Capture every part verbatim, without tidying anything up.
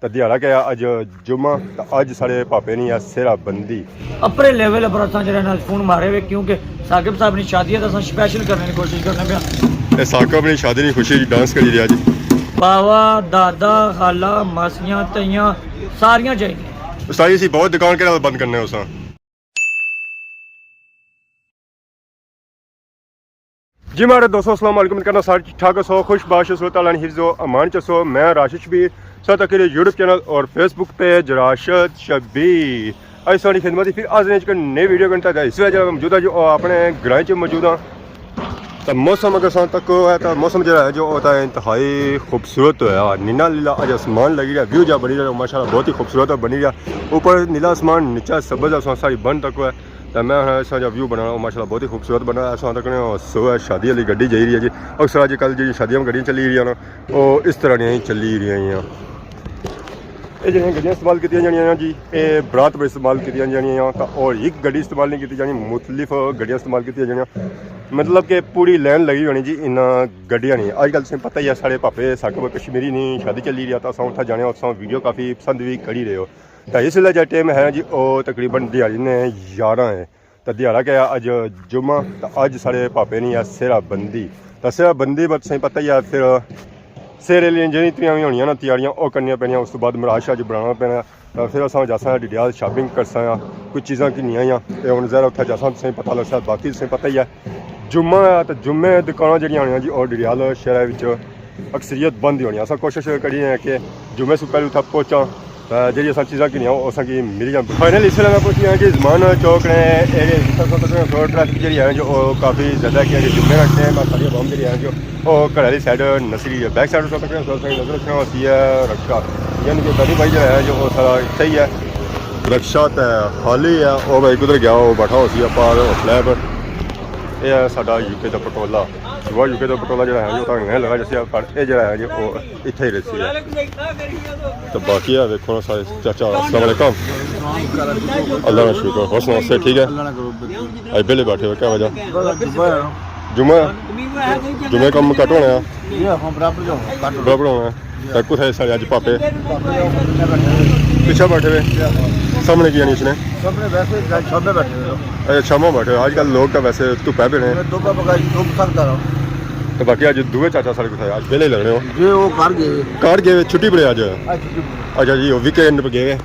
تے دیہاڑا کہ اج جمعہ، تے اج ساڑے پاپے نی آ سہرا بندی۔ اپنے لیول پر اساں جڑا نا فون مارے ہوئے، کیونکہ ثاقب صاحب نی شادی ہے، تے اساں سپیشل کرنے دی کوشش کرنے پیا۔ اے ثاقب نی شادی نی خوشی وچ ڈانس کری رہیا جی۔ باوا، دادا، خالہ، ماسیاں، تئیاں، ساریاں چاہیدیاں۔ استاد جی، اسی بہت دکان کہڑے نال بند کرنے ہو ساں؟ جی ماڑے دوستو، السلام علیکم، کرنا سارے ٹھیک ٹھاک ہو سو، خوش باش ہو سو، تعالیٰ نے حفظ و امان چ سو۔ میں راشد شبیر، سو تک یوٹیوب چینل اور فیس بک پیج راشد شبیر۔ اج ساری خدمت پھر حاضر ہیں ایک نئی ویڈیو کے ساتھ۔ اس ویلے جڑا موجود ہے جو اپنے گرائیں چ موجود ہاں۔ تو موسم اگر سان تک ہے تو موسم جڑا ہے جو ہوتا ہے انتہائی خوبصورت ہویا۔ نینا لیلا اج آسمان لگی رہا، ویو جا بنی رہا، ماشاءاللہ بہت ہی خوبصورت بنی رہا۔ اوپر نیلا آسمان، نیچا سبز آسمان، ساری بن تک ہے۔ تے میں ہن اساں جا ویو بنانا، او ماشاءاللہ بہت ہی خوبصورت بنایا۔ اساں تکنے سو ہے، شادی والی گڈی جائی رہی ہے جی۔ اکثر اج کل جی شادیاں گڈیاں چلی رہیاں نا، او اس طرح نیاں ہی چلی رہیاں۔ اے جڑیاں گڈیاں استعمال کیتیاں جانیاں جی، اے برات پر استعمال کیتیاں جانیاں، تا اور ایک گڈی استعمال نہیں کیتی جانی، مختلف گڈیاں استعمال کیتیاں جانیاں۔ مطلب کہ پوری لائن لگی ہونی جی انہاں گڈیاں نی۔ اج کل تساں پتہ ہی ہے، ساڑے پاپے ثاقب کشمیری نی شادی چلی رہی ہے، تا اساں اتھا جانے، اساں ویڈیو کافی پسند بھی کری رہے ہو۔ تے اس ویلے جا ٹائم ہے جی، او تقریباً دیہاڑی نے یاراں ہے۔ تے دیہاڑا کہ اج جمعہ، تے اج ساڑے پاپے نی ہے سہرا بندی۔ تے سہرا بندی بس تساں پتہ ہی ہے، پھر سہرے لیاں جیڑھیاں اتنیاں وی ہونیاں نا تیاریاں، او کرنیاں پینیاں، اس تو بعد مراج شاج بنانا پینا۔ تے پھر اساں جاساں ڈڈیال شاپنگ کرساں، کچھ چیزاں گھنیاں آں۔ اے ہن ظاہر اتھا جاساں تساں پتہ لگسا، باقی تساں پتہ ہی ہے۔ جمعہ ہے تے جمعے دکاناں جیڑھیاں ہونیاں جی، او ڈڈیال شہرے وچ اکثریت بند ہی ہونی۔ اساں کوشش کری ہیں کہ جمعے سے پہلے اتھا پہنچاں، تے جیڑھی اساں چیزاں گھنیاں، او اساں کی ملی جان۔ فائنلی اس ویلے میں پہنچی ہاں جی زمان چوک نے ایریا، جتھاں تک تھوڑا ٹریفک جیڑھی ہے جو او کافی زیادہ ہے، کہ جمعے نا ٹائم ہے، ساری عوام جیڑھی ہے جو او گھر والی سائیڈ نسی رہی ہے۔ بیک سائیڈ تک تھوڑا سا نظر رکھنا ہوتی ہے رکشہ، یعنی کہ پہلی بھائی جیڑھا ہے جو او سارا صحیح ہے۔ رکشہ تے خالی ہے، او بھائی کدھر گیا، او بیٹھا ہوسی ہے پار ہوٹلے پر۔ اے ہے ساڈا یو کے دا پٹولا۔ صبح یو کے دا پٹولا جڑا ہے جو تاں نہیں لگا جیسے، پر اے جڑا ہے جو او اتھے ہی رہسی ہے۔ تو باقی ہے ویکھو نا سارے چاچا، السلام علیکم۔ اللہ کا شکر، ہو سناؤ، صحت ٹھیک ہے؟ اج بیلے بیٹھے ہو، کیا وجہ؟ جمعہ ہے؟ جمعے کم گھٹ ہونا ہے؟ برابر ہونا ہے۔ تے کتھے سارے اج پاپے؟ پچھے بیٹھے ہوئے؟ سامنے کی نہیں اس نے؟ سامنے ویسے شامے بیٹھے ہوئے۔ اچھا، شاموں بیٹھے ہوئے۔ اج کل لوگ تاں ویسے دھپے پینے۔ میں دھوپا پکائی، دھوپ سخت آ رہا۔ تے باقی اج دووے چاچا ساڑے کتھے؟ اج بیلے لگنے ہو؟ جی، وہ گھر گئے۔ گھر گئے، چھٹی پڑے اج؟ اج چھٹی پڑے۔ اچھا جی، وہ ویکینڈ پہ گئے ہوئے۔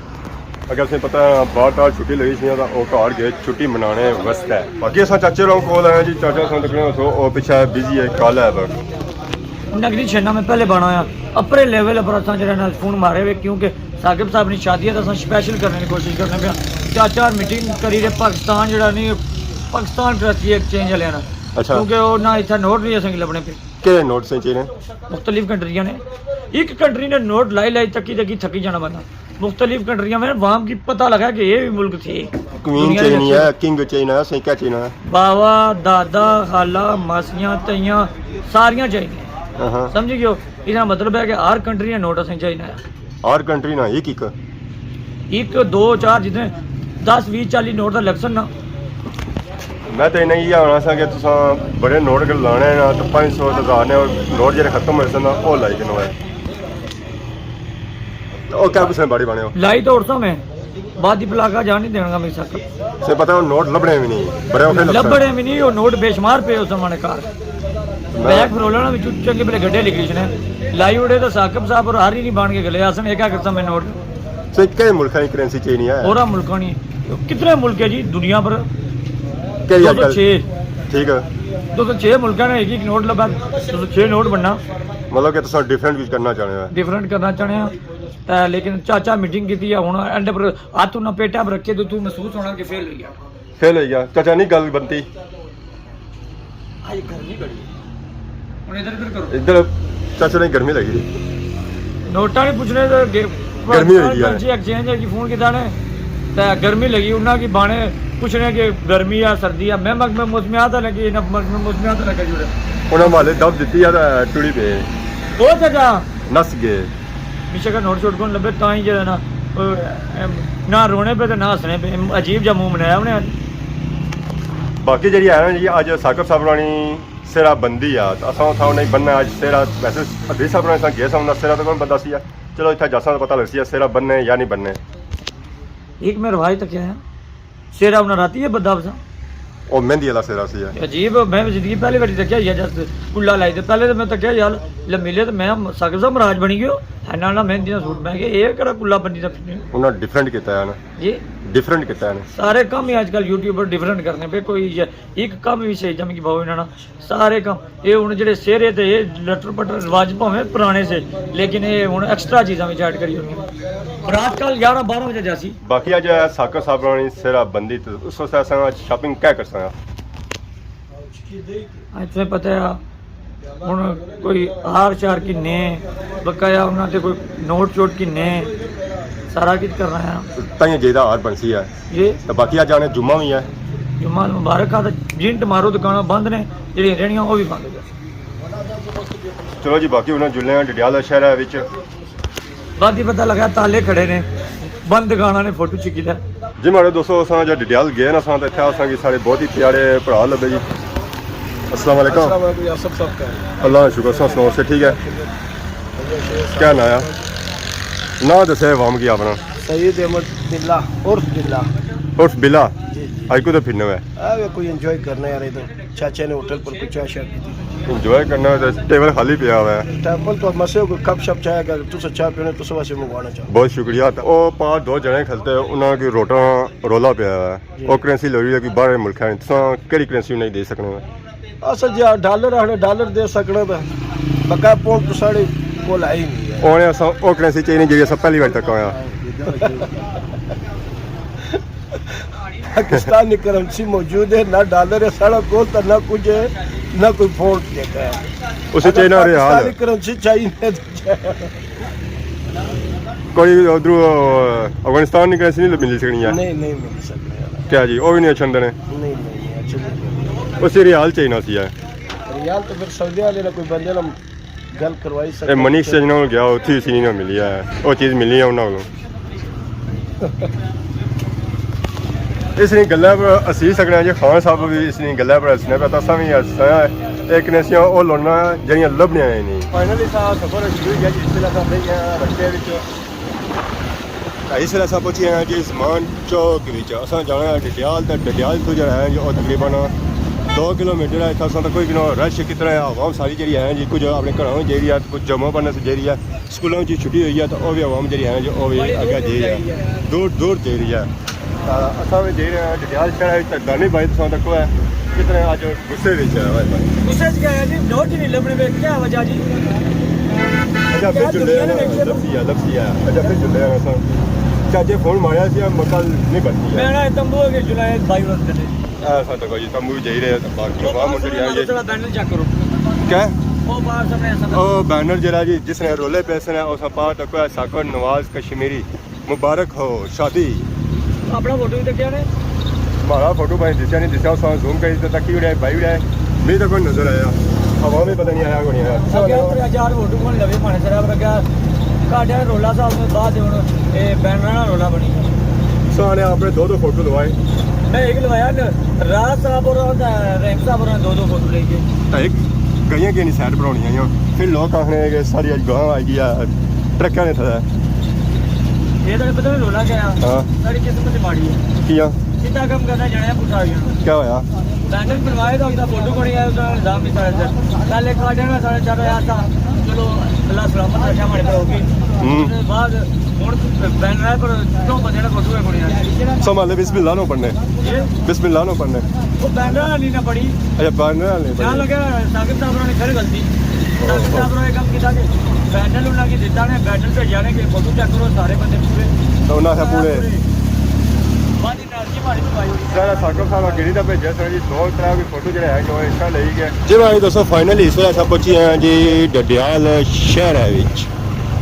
اگر تساں پتہ ہے، بار بار چھٹی لگی سی تاں او گھر گئے چھٹی منانے واسطے۔ باقی اساں چاچے راؤں کول آئے ہاں جی، چاچا اساں تکنے ہو سو، او پچھے بزی ہے، کال ہے پر۔ نگری چھنا میں پہلے بنا ہویا، اپنے لیول پر اساں جڑا نا فون مارے ہوئے، کیونکہ ثاقب صاحب نی شادی ہے، تو اساں سپیشل کرنے دی کوشش کرنے پیا۔ چاچا میٹنگ کری رہے پاکستان جڑا نہیں، پاکستان کرنسی ایکسچینج والے نا۔ اچھا۔ کیونکہ او نہ اتھا نوٹ نہیں اساں کی لبنے پے۔ کہڑے نوٹ سے چاہیے؟ مختلف کنٹریاں نے، ایک کنٹری نے نوٹ لائی لائی تکی تکی تھکی جانا بندہ۔ مختلف کنٹریاں میں عوام کی پتہ لگا کہ یہ بھی ملک تھے۔ کوئین دنیا چاہیے دے نہیں اچھے۔ ہے، کنگ چاہیے نہ، سائیں کیا چاہیے نہ؟ باوا، دادا، خالہ، ماسیاں، تئیاں، ساریاں چاہیے۔ ہاں ہاں۔ سمجھ گئے ہو؟ اس کا مطلب ہے کہ ہر کنٹری نے نوٹ اسیں چاہیے نہ۔ ہر کنٹری نا ایک ایک۔ ایک، دو، چار، جتنے دس، بیس، چالیس نوٹ تاں لگسن نا۔ میں تے انہیں یہ آنا سا کہ تساں بڑے نوٹ اگر لانے نا تو پانچ سو تے ہزار نے نوٹ جڑے ختم ہوئے سن نا، او لائی کنو ہے۔ تو او کیا کسے نے باڑی بانے ہو؟ لائی تو اڑساں میں، بعد دی پلاکا جان نہیں دینا میں سک۔ سے پتہ ہے نوٹ لبنے بھی نہیں، بڑے اوکھے لگسن۔ لبنے بھی نہیں، او نوٹ بے شمار پے اس زمانے کار۔ میں بیگ فرولنا وچ چنگے بلے گڈے لکھ رہے نے۔ لائی اڑے تو ثاقب صاحب اور ہر ہی نہیں بان کے گلے آسن، ایک ایک سمے نوٹ۔ سر، کئی ملکاں کی کرنسی چینج نہیں ہے؟ پورا ملکاں نہیں۔ کتنے ملک ہے جی دنیا پر؟ کئی دو سو چھ۔ ٹھیک ہے۔ دو سو چھ ملکاں نے ایک ایک نوٹ لبا، دو سو چھ نوٹ بننا۔ مطلب کہ تساں ڈیفرنٹ کچھ کرنا چاہنے ہو؟ ڈیفرنٹ کرنا چاہنے ہاں۔ تے لیکن چاچا میٹنگ کیتی ہے، ہن اینڈ پر ہاتھ انہاں پیٹا پر رکھے تو تو محسوس ہونا کہ فیل ہوئی گیا۔ فیل ہوئی گیا۔ چاچا نہیں گل بنتی۔ آئی گرمی بڑی ہے۔ ہن ادھر ادھر کرو۔ ادھر چاچا نے گرمی لگی۔ نوٹاں نہیں پوچھنے تے گے-، گرمی ہوئی گئی ہے۔ کرنسی ایکسچینج ہے کہ فون کیتا نے تے گرمی لگی، انہاں کی بانے پوچھنے کہ گرمی ہے، سردی ہے۔ میں مگ میں موسمیات ہے کہ انہاں مگ میں موسمیات لگا جڑے۔ انہاں مالے دب دتی ہے تے ٹڑی پے۔ او چاچا۔ نس گئے۔ پیچھے کا نوٹ شوٹ کون لبے، تاں ہی جڑا نا، او، ایم، نہ رونے پہ تے نہ ہسنے پہ، ایم، عجیب جا منہ بنایا انہیں۔ باقی جڑی ہے نا جی، اج ثاقب صاحب ہورانی سہرا بندی آ، تے اساں اتھاں انہیں بننا اج سہرا، ویسے حدیث صاحب ہورانی ساں گئے ساں، انہاں سہرا تے کون بندہ سی آ؟ چلو، اتھا جاساں تے پتہ لگسی ہے سیرا بننے یا نہیں بننے۔ ایک میں رواج تکیا ہے، سیرا انہاں راتی یہ بدھا بسا۔ او مہندی والا سیرا سی ہے۔ عجیب، میں زندگی پہلی واری تکیا یہ جس کلا لائی تے پہلے تو میں تکیا یار لمیلے تو میں ثاقب صاحب مہاراج بنی گیو۔ ہے نا، نا مہندی نا سوٹ، میں کہ یہ کہڑا کلا بنی دا پھرنے؟ انہاں ڈفرنٹ کیتا ہے نا۔ جی۔ ڈفرنٹ کیتا ہے نا۔ سارے کام ہی آج کل یوٹیوبر ڈفرنٹ کرنے پہ، کوئی یہ ایک کام بھی صحیح جم کی بھاؤ انہاں نا۔ سارے کام، یہ ہن جڑے سیرے تے یہ لٹر پٹر رواج بھاویں پرانے سے، لیکن یہ ہن ایکسٹرا چیزاں وچ ایڈ کری ہوئی ہیں۔ رات کل گیارہ بارہ بجے جاسی۔ باقی اج ثاقب صاحب ہوناں نی سیرا بندی تے اس واسطے اساں اج شاپنگ کیا کرساں؟ اج تمہیں پتہ ہے ہن کوئی ہار شار کنے، بقایا انہاں تے کوئی نوٹ شوٹ کنے، سارا کچھ کرنا ہے۔ تائیں جیدا ہار بنسی ہے۔ جی۔ تے باقی اج آنے جمعہ وی ہے۔ جمعہ مبارک آ، تے جنٹ مارو دکاناں بند نے، جڑیاں رہنیاں او وی بند ہو جاسن۔ چلو جی، باقی انہاں جلنے آں ڈڈیال شہر وچ۔ بعد ہی پتہ لگا تالے کھڑے نے، بند دکاناں نے فوٹو چکی لے۔ جی ماڑے دوستو، اساں جب ڈڈیال گئے نا ساں تے اتھے اساں کی سارے بہت ہی پیارے بھرا لبے جی۔ السلام علیکم۔ السلام علیکم یاسر صاحب، کیا حال ہے؟ اللہ کا شکر، سب سناؤ، سے ٹھیک ہے؟ اللہ شکر۔ کیا نام ہے؟ نام دسے عوام کی اپنا۔ سعید احمد بلا عرف بلا۔ عرف بلا؟ جی، جی۔ اج کو تو پھرنے ہوئے؟ آ، کوئی انجوائے کرنا یار، ادھر چاچے نے ہوٹل پر کوئی چائے شائے پیتی۔ انجوائے کرنا ہے تے ٹیبل خالی پیا ہوا ہے۔ ٹیبل تو مسے کوئی کپ شپ چاہے، اگر تساں چاہ پینے، تساں واسطے منگوانا چاہو۔ بہت شکریہ۔ تے او پار دو جنے کھلتے، انہاں کی روٹاں رولا پیا ہوا ہے۔ جی۔ او کرنسی لوڑی ہے کہ باہر ملک ہے، تساں کیڑی کرنسی نہیں دے سکنے ہو؟ اصل جی ڈالر آخنے، ڈالر دے سکنا پہ بقایا پونڈ تو ساڑے کول ہے ہی نہیں ہے۔ اونے اساں او کرنسی چاہیے نہیں جیڑی اساں پہلی بار تک آیا۔ پاکستانی کرنسی موجود ہے، نہ ڈالر ہے ساڑا کول، تے نہ کچھ ہے، نہ کوئی پونڈ دیتا ہے۔ اسے چاہیے نہ ریال۔ پاکستانی کرنسی چاہیے۔ کوئی ادھر افغانستان نی کرنسی نہیں ملی سکنی ہے؟ نہیں، نہیں ملی سکنی ہے۔ کیا جی، وہ بھی نہیں اچھن دینے؟ نہیں، نہیں، نہیں، اچھن نہیں دینے۔ اسی ریال چاہیے سی ہے۔ ریال تو پھر سعودی والے نہ کوئی بندے نہ گل کروائی سکتے۔ منی ایکسچینج نال گیا، اتھی اسی نہیں ملی ہے، وہ چیز ملنی ہے انہاں کولوں۔ اس نی گلہ پر ہسی سکنے آں جی، خان صاحب بھی اس نی گلہ پر ہسنے پہ، تساں بھی ہسنا ہے۔ ایک نے سیاں او لونا جڑیاں لبھنیاں ہی نہیں۔ فائنلی سا سفر شروع ہو گیا جی، اس ویلے اساں پہنچ گئے ہاں رستے وچ۔ تے اس ویلے اساں پہنچی گئے ہاں جی زمان چوک وچ۔ اساں جانا ہے ڈڈیال، تے ڈڈیال تو جڑا ہے جو تقریباً دو کلومیٹر ہے۔ اتھاں اساں تک کوئی کنا رش کتنا ہے، عوام ساری جڑی ہے جی، کچھ اپنے گھراں جائی رہی ہے، کچھ جمعہ پڑھنے سے جائی رہی ہے۔ سکولوں کی چھٹی ہوئی ہے تو او بھی عوام جڑی ہے جو او بھی اگے جائی رہی ہے، دور دور جائی رہی ہے۔ تاں اساں وی جائی رہے ہیں ڈڈیال شہر وچ، تاں دانی بھائی تساں تکو ہے کتنے اج غصے وچ ہے بھائی۔ غصے وچ کیا ہے جی؟ نوٹ ہی نہیں لبھنے پے، کیا وجہ جی؟ اچھا، پھر جلے نا، لبھی ہے، لبھی ہے۔ اچھا، پھر جلے نا ساں۔ چاچے فون ماریا سی، مکل نہیں بچی ہے۔ میں نا تمبو کے جلائے بھائی ورس کنے۔ اے ساں تکو جی، تمبو جائی رہے، باقی عوام جڑی ہے جی۔ تھوڑا بینر چیک کرو۔ کیا؟ او باہر سامنے ایسا۔ او بینر جڑا جی، جس نے رولے پیسے نے، اس پار تکو ہے ساکو نواز کشمیری۔ مبارک ہو شادی۔ اپنا فوٹو بھی تکیا نے؟ ہمارا فوٹو بھائی دسیا نہیں، دسیا اس زوم کری تے تکی اڑیا، بھائی اڑیا۔ میں تو کوئی نظر آیا۔ ہوا میں پتہ نہیں آیا کوئی نہیں آیا۔ اگے تیرے چار فوٹو کون لوے مانے سرا پر اگے کاٹیا رولا صاحب نے بعد ہن اے بینر نا رولا بنی۔ سانے اپنے دو دو فوٹو لوائے۔ میں ایک لوایا نا، راز صاحب اور رحیم صاحب اور دو دو فوٹو لے گئے۔ تو ایک گئیاں کی نہیں سائڈ بنانی آئیاں۔ پھر لوگ آخنے کہ ساری اج گاں آئی گیا، ٹرکاں نے تھے۔ یہ تو پتہ نہیں رولا کیا ہے؟ ہاں۔ ساری قسمت ہی ماڑی ہے۔ کیا؟ سیدھا کام کرنا جانا ہے، پٹھا ہو جانا۔ کیا ہویا؟ بینر بنوائے تو اگلا فوٹو بنی آیا، اس نے الزام بھی سارے سر۔ پہلے کاٹیا نا سارے چار آیا تھا، چلو اللہ سلامت رکھا ہمارے پر ہوگی۔ ہوں۔ اس کے بعد ہن بینر ہے پر کیوں بچے نا فوٹو ہے بنی آیا۔ سو مالے بسم اللہ نو پڑھنے۔ یہ؟ بسم اللہ نو پڑھنے۔ وہ بینر والی نہ پڑھی۔ اچھا، بینر والی نہ پڑھی۔ جان لگا ساکر صاحب نے پھر غلطی۔ ساکر صاحب نے کم کیتا کہ بینر انہاں کی دیتا نے، بینر بھیجا نے کہ فوٹو چیک کرو سارے بندے پورے۔ تو انہاں سے پورے۔ پورے۔ سارا ساکر صاحب اگے نہیں تھا بھیجا سر جی، دو ترے بھی فوٹو جڑا ہے جو ایسا لے گیا۔ جی بھائی دوستو، فائنلی اس ویلے اساں پہنچی ہیں جی ڈڈیال شہر ہے وچ۔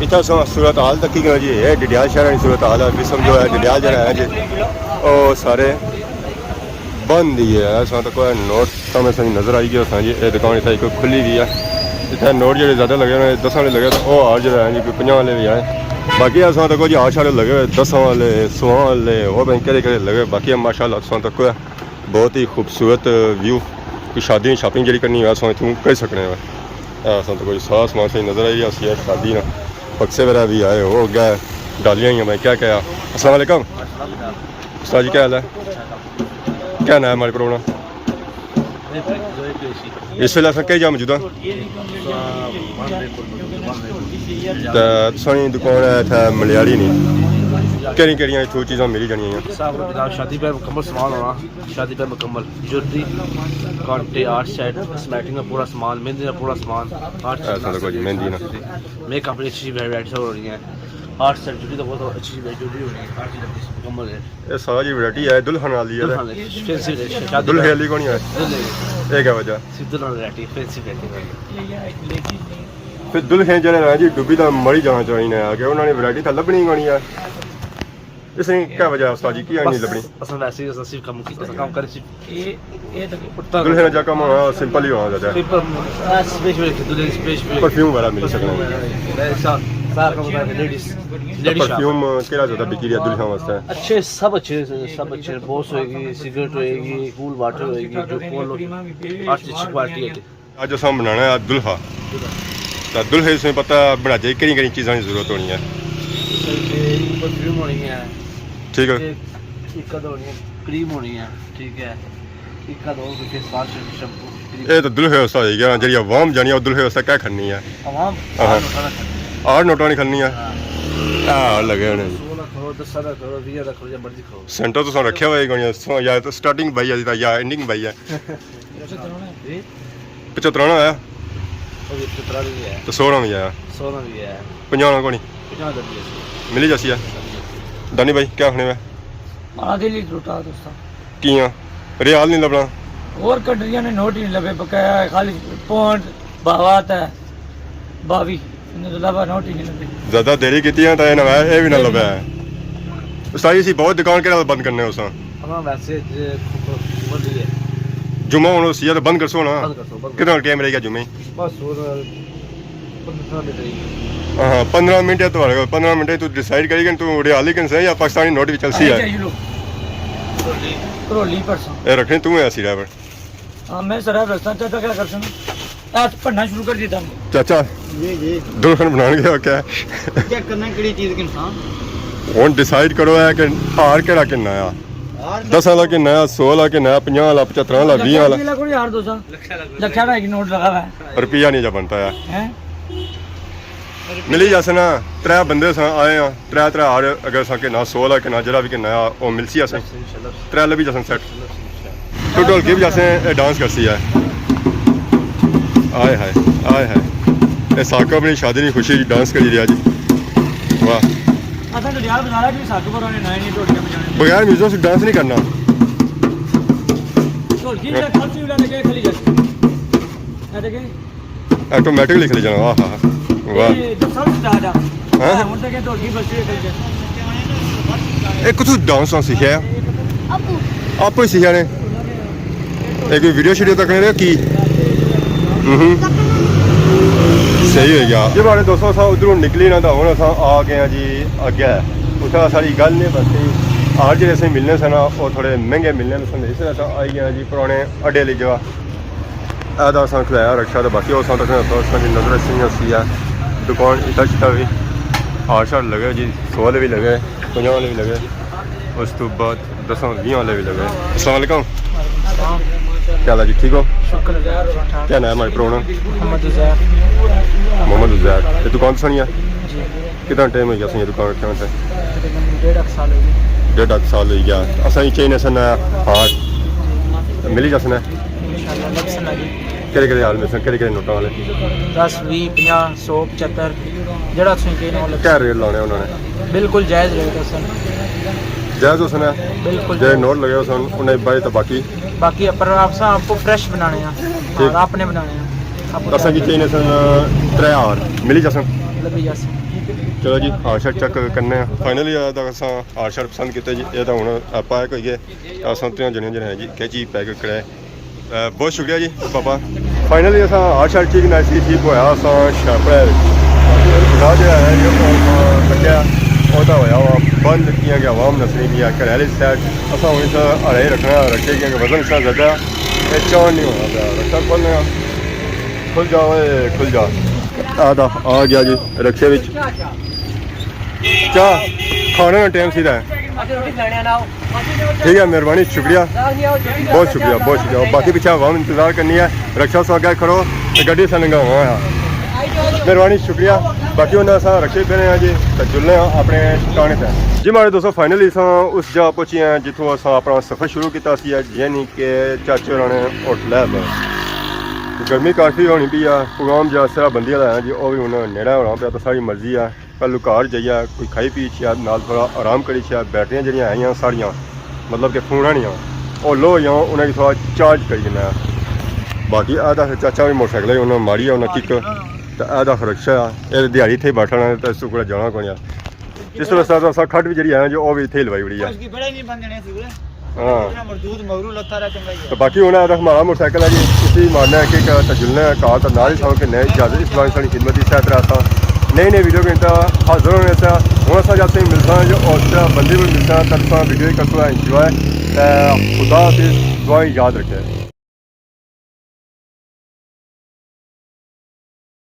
اتھا سو صورت حال تکی گیا جی، اے ڈڈیال شہر کی صورت حال ہے، بھی سمجھو ہے ڈڈیال جڑا ہے جی، او سارے بند ہی ہے۔ اساں تک کوئی نوٹ سامنے سے نظر آئی گیا ساں جی، اے دکان اتھا کوئی کھلی ہوئی ہے۔ اتھا نوٹ جڑے زیادہ لگے ہوئے، دس والے لگے، تو او ہار جڑا ہے جی کوئی پنجاہ والے بھی ہے۔ باقی اساں تک کوئی ہار شار لگے ہوئے، دس والے، سو والے، اور بھائی کہڑے کہڑے لگے، باقی ماشاءاللہ اساں تک کوئی بہت ہی خوبصورت ویو، کوئی شادی شاپنگ جڑی کرنی ہوئے، اساں اتھوں کری سکنے ہوئے۔ اے اساں تک کوئی ساز سامان صحیح نظر آئی رہا سی، شادی نا۔ پکسے وغیرہ بھی آئے ہو، اگے ڈالیاں ہوئیاں، میں کیا کہیا۔ السلام علیکم۔ استاد جی، کیا حال ہے؟ کیا نام ہے ہماری پروگرام؟ اس ویلے اساں کئی جا موجود ہاں؟ تے تساں نی دکان ہے اتھے ملیالی نی، کہڑی کہڑیاں اتھوں چیزاں ملی جانیاں ہیں؟ صاحب، جناب، شادی پہ مکمل سامان ہونا، شادی پہ مکمل جوتی، کانٹے، ہار سیٹ، کاسمیٹک کا پورا سامان، مہندی کا پورا سامان، ہر چیز۔ اے سارا کچھ مہندی نا۔ میک اپ نی اچھی ورائٹی ہو رہی ہیں، ہار سیٹ جوتی تو بہت اچھی ورائٹی ہو رہی ہے، ہر چیز اپنی مکمل ہے۔ اے سارا جی ورائٹی ہے دلہن والی ہے؟ دلہن والی، فینسی ورائٹی، شادی دلہے والی کونی ہے؟ دلہے والی۔ اے کیا وجہ؟ صرف دلہن ورائٹی، فینسی ورائٹی۔ پھر دلہے جڑے ہیں جی ڈبی تاں مری جانا چاہیے کہ انہاں نے ورائٹی تاں لبنی کونی ہے۔ اس نے کیا وجہ ہے استاد جی، کیا نہیں بس لبنی؟ اساں ویسے ہی، اساں صرف کم کیتا، اساں کم کری صرف۔ اے، اے تاں دلہے نا جا کم ہونا سمپل ہی ہونا چاہیے۔ سمپل، بس اسپیشل، دلہے اسپیشل۔ پرفیوم وغیرہ ملی سکنا۔ سارا، سارا کم ہوتا ہے، لیڈیز، لیڈیز شاپ۔ پرفیوم کیڑا زیادہ بکی رہیا دلہیاں واسطے؟ اچھے، سب اچھے، سب اچھے۔ بوس ہوئے گی، سگریٹ ہوئے گی، کول واٹر ہوئے گی، جو کول ہر چیز اچھی کوالٹی ہے۔ اج اساں بنانا ہے دلہا۔ تے دلہے تساں پتہ بناتے کہڑی کہڑی چیزاں دی ضرورت ہونی ہے؟ سر، تے پرفیوم ہونی ہے۔ ٹھیک ہے۔ تے اک ادھ ہونی ہے، کریم ہونی ہے، ٹھیک ہے۔ اک ادھ ہور کوئی فیس واش، شیمپو، کریم۔ اے تے دلہے واسطے ہوئی گیا، جیڑی عوام جانی ہے، او دلہے واسطے کیا کھڑنی ہے؟ عوام ہاں۔ آٹھ نوٹاں نہ کھڑنی۔ آٹھ نوٹاں نی کھڑنی ہے؟ ہاں۔ ہاں، لگے ہونے۔ سو نہ کھڑو، دس نہ کھڑو، ویہہ نہ کھڑو، یا مرضی کھڑو۔ سینٹر تساں رکھیا ہوئے کوئی، یا تے سٹارٹنگ بھائی ہے یا اینڈنگ بھائی ہے؟ جی؟ پچھترانا آیا؟ او جی، پچھترانا بھی ہے۔ تو سو نا بھی آیا؟ سو نا بھی ہے۔ پنجاہ نا کونی؟ پنجاہ درجے سے۔ ملی جاسی ہے؟ دانی بھائی، کیا آخنے میں؟ مارا دل ہی ٹوٹا دوستاں۔ کیاں؟ ریال نہیں لبنا؟ اور کنٹریاں نے نوٹ ہی نہیں لبے، بقایا ہے، خالی پونڈ، بہوات ہے، باوی۔ انہاں تو علاوہ نوٹ ہی نہیں لبے۔ زیادہ دیری کیتی ہے تاں اے نہ ہویا، اے وی نہ لبیا ہے۔ استاد جی، اسی بہت دکان کیڑے نال بند کرنے ہو ساں؟ ہاں، ویسے تے خبر نہیں ہے۔ جمعہ ہن ہوسی ہے تاں بند کرسو نا۔ بند کرسو، بند کرسو۔ کتنا ٹائم رہ گیا جمعے؟ بس ہور پندرہ منٹ رہ گئے۔ ہاں، پندرہ منٹ ہے تہاڑے کول، پندرہ منٹ تو ڈیسائیڈ کری کہ تو ریالی کنسے یا پاکستانی نوٹ وی چلسی ہے؟ کرولی پرسوں۔ اے رکھنے تو ہے اسی ڈرائیور۔ ہاں، میں سرا رستہ چاچا کیا کر سکنا؟ آج پڑھنا شروع کر دیتا ہوں۔ چاچا، جی، جی۔ دلہن بنان گیا کیا؟ چیک کرنا کیڑی چیز کے انسان۔ ہن ڈیسائیڈ کرو ہے کہ ہار کیڑا کہنا ہے؟ ہار دس والا کہنا ہے، سو والا کہنا ہے، پنجاہ والا، پچھتر والا، ویہہ والا؟ کوئی ہار دوسا؟ لکھا والا ایک نوٹ لگا ہوا ہے۔ روپیہ نہیں جا بنتا ہے۔ ہیں؟ ملی جاسے نا، ترے بندے ساں آئے ہاں، ترے ترے ہار، اگر ساں کہنا سو والا کہنا، جڑا بھی کہنا آ، او ملسی اساں۔ ترے لبی جاسن سیٹ۔ تو ڈھولکی بھی جاسن، اے ڈانس کرسی ہے۔ آئے ہائے، آئے ہائے۔ اے ثاقب نی شادی نی خوشی ڈانس کری رہیا جی۔ واہ۔ اساں تو ڈیال بازار بھی ثاقب ہوراں نے نئے نئے ڈھولکیاں بجانے۔ بغیر میوزک سے ڈانس نہیں کرنا۔ ڈھولکی بھی کھڑ سی، اڑا لگے کھلی جاسی۔ اے دیکھیں۔ آٹومیٹکلی کھلی جانا، واہ، واہ، واہ۔ اے تو سب سٹارٹ آ۔ ہاں؟ ہن تک اے ڈھولکی بجی کھلی جاسی۔ اے کتھوں ڈانس وانس سیکھیا ہے؟ ابو۔ آپ ہی سیکھیا نے؟ اے کوئی ویڈیو شیڈیو تک نہیں رہیا کی؟ ہوں۔ صحیح ہوئی گیا۔ جی ماڑے دوستو، اساں ادھروں نکلی نا تاں ہن اساں آ گئے ہاں جی اگے۔ اتھے ساری گل نہیں بس، ہار جیڑے اساں ملنے سے نا، او تھوڑے مہنگے ملنے سے، اس طرح اساں آئی گئے ہاں جی پرانے اڈے آلی جگہ۔ اے تاں اساں کھلایا رکشا تے باقی اساں تک اساں دی نظر اچھنی ہوسی ہے۔ دکان اتا شتا وی ہار شار لگے جی، سو والے وی لگے، پنجاہ والے وی لگے، اس تو بعد دساں ویہاں والے وی لگے۔ السلام علیکم۔ السلام۔ کیا حال ہے جی، ٹھیک ہو؟ شکر اللہ، ٹھیک ٹھاک۔ کیا نام ہے ہمارے پرانا؟ محمد عزیر۔ محمد عزیر۔ یہ دکان تو سنی ہے؟ جی۔ کتنا ٹائم ہو گیا اساں یہ دکان رکھے ہوئے؟ تقریباً ڈیڑھ اک سال ہو گئے۔ ڈیڑھ اک سال ہو گیا۔ اساں یہ چاہیے سن ہار۔ ملی جاسن ہے؟ انشاءاللہ، لگ سن جی۔ کہڑے کہڑے ہار مل سن؟ کہڑے کہڑے نوٹاں والے؟ دس، ویہہ، پنجاہ، سو، پچھتر، جڑا تساں کہنا وہ لگ۔ کیا ریٹ لانے انہاں نے؟ بالکل جائز ریٹ ہے سر۔ جائز ہو سن ہے؟ بالکل جائز۔ نوٹ لگے ہو سن، انہیں بھائی تو باقی؟ باقی پر آپ سا آپ کو فریش بنانے ہیں۔ ٹھیک۔ اور اپنے بنانے ہیں۔ آپ کو اساں کی چاہیے سن ترے ہار، ملی جاسن؟ لبی جاسن۔ چلو جی، ہار شار چیک کرنے ہیں۔ فائنلی آیا تاں اساں ہار شار پسند کیتے جی۔ یہ تاں ہن پیک ہوئی گئے۔ اساں تریاں جنیاں جنیاں ہیں جی، کیچی پیک کرے۔ اے، بہت شکریہ جی پاپا۔ فائنلی اساں ہار شار ٹھیک نہ سی، ٹھیک ہویا، اساں شاپر خدا جڑا ہے جو کٹیا، او تاں ہویا وا بند، کیاں کہ عوام نسنی پئی ہے گھر آلی سائیڈ۔ اساں ہن اس اڑائی رکھنا، رکھے کیاں کہ وزن اس زیادہ ہے، اے چان نہیں ہونا پیا۔ رکشا کھولنے آں، کھل جا اوئے، کھل جا۔ آ دا آ گیا جی رکشے وچ۔ چاہ کھانے نا ٹائم سی رہا ہے۔ ٹھیک ہے، مہربانی، شکریہ، بہت شکریہ، بہت شکریہ۔ باقی پچھے عوام انتظار کرنی ہے، رکشا سو اگے کھڑو تے گڈی سے لنگا ہوا ہے۔ مہربانی، شکریہ۔ باقی انہاں اساں رکشے پہ رہے ہیں جی، تے جلنے ہاں اپنے ٹھکانے تے۔ جی ماڑے دوستو، فائنلی اساں اس جگہ پہنچی ہیں جتھوں اساں اپنا سفر شروع کیتا سی، یعنی کہ چاچے ہوراں نے ہوٹل ہے۔ گرمی کافی ہونی پی ہے، پروگرام جا سرا بندی والا ہے جی، او وی ہن نیڑا ہونا پیا، تو ساری مرضی ہے۔ پہلو گھر جائیے کوئی کھائی پی چھیا، نال تھوڑا آرام کری چھیا، بیٹریاں جڑیاں ہیں ساریاں، مطلب کہ فون آنیاں، او لو ہوئیاں، انہاں کی تھوڑا چارج کری دینا ہے۔ باقی اے دا چاچا وی موٹر سائیکل ہے، انہاں ماری ہے، انہاں کک، تے اے دا رکشا ہے، اے دیہاڑی اتھے ہی بیٹھا رہنا، تے اس کو جانا کونی ہے۔ اس واسطے تو اساں کھٹ وی جڑی ہے جو او وی اتھے ہی لوائی اڑی ہے۔ اس کی بڑا ہی نہیں بند دینے سی۔ ہاں۔ اتنا مردود مغرور لگتا رہا، چنگا ہی ہے۔ تو باقی ہن اے دا ماڑا موٹر سائیکل ہے جی، اسی مارنا ہے کہ تجلنا ہے کار، تے نال ہی ساں کہ نئے اجازت، اس بار ساڑی خدمت دی ساتھ رہا ساں۔ نئی نئی ویڈیو کے اندر حاضر ہونے سے ہن اساں جاتے ہیں ملساں جو اور بندے کو ملساں، تب ساں ویڈیو کرساں انجوائے۔ تے خدا حافظ، دعائیں یاد رکھے۔